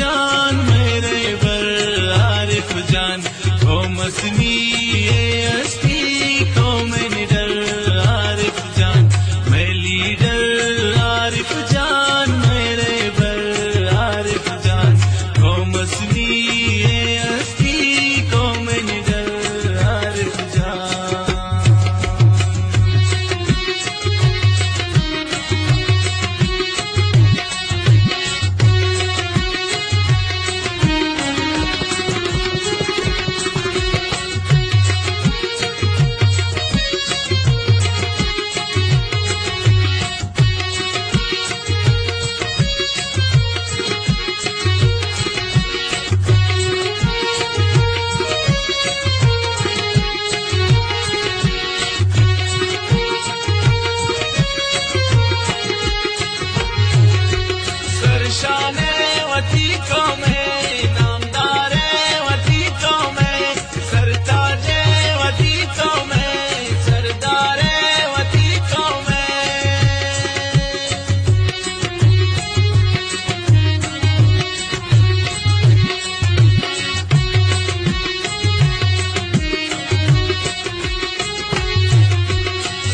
جان، میرے بر عارف جان، قوم اسمی یہ ہستی، قوم نڈر عارف جان، میں لیڈر عارف جان، میرے بر عارف جان، قوم اسمی یہ ہستی، قوم نڈر عارف جان۔ سرشان ءِ وتی قوم ءِ، نامدار ءِ وتی قوم ءِ، سرتاج ءِ وتی قوم ءِ، سردار ءِ وتی قوم ءِ۔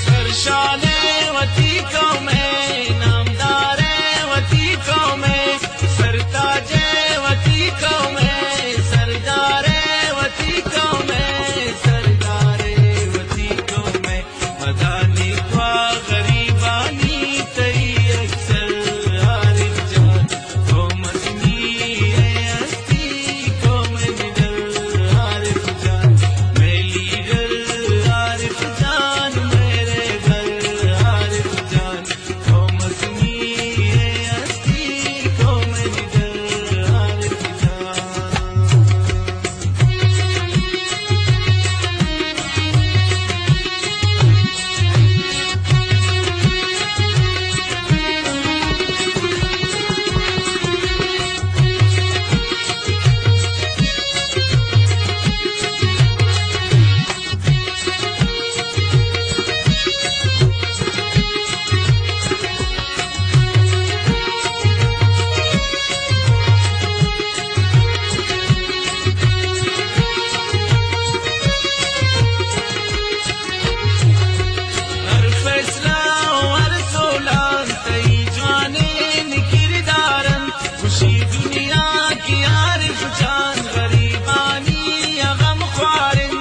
سرشان ءِ وتی قوم ءِ، نامدار ءِ وتی قوم ءِ، سرتاج ءِ وتی قوم ءِ، سردار ءِ وتی قوم ءِ، سردار ءِ وتی قوم ءِ۔ مدانی توا غریبانی تئی اکثر عارف جان، قوم اسمی ءِ ہستی، قوم نڈر عارف جان، میں لیڈر عارف جان، میرے گھر عارف جان، قوم اسمی ءِ ہستی، قوم نڈر عارف جان۔ ہر فیصلہ و ہر سولان تئی جوانیں کردارن، خوشی دنیا کی عارف جان، غریبانی غم خوارن۔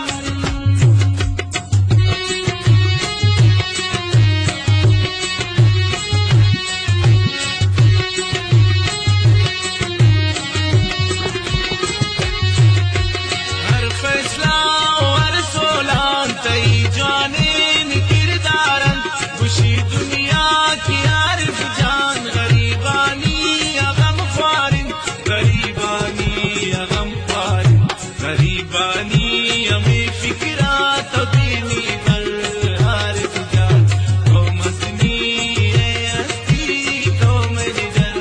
ہر فیصلہ و ہر سولان تئی جوانیں کردارن، خوشی دنیا کی عارف جان، غریبانی غم خوارن، غریبانی غم خوارن۔ غریبانی ہمے فکرا تو دیمی بر عارف جان، تو مزنی ءِ ہستی، تو منی در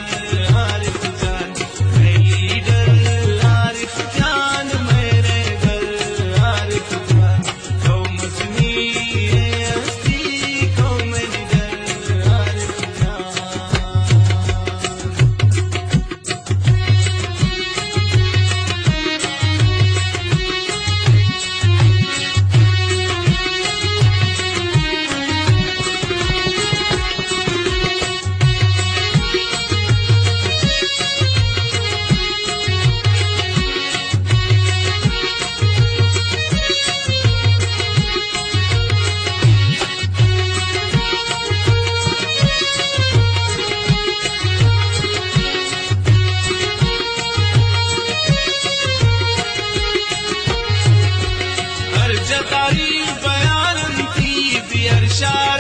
عارف جان، میں لیڈر عارف جان، میرے گھر عارف جان، تو مزنی ءِ ہستی، تو منی در عارف جان۔ ہر جتاری بیان انتی بی ہر شاعر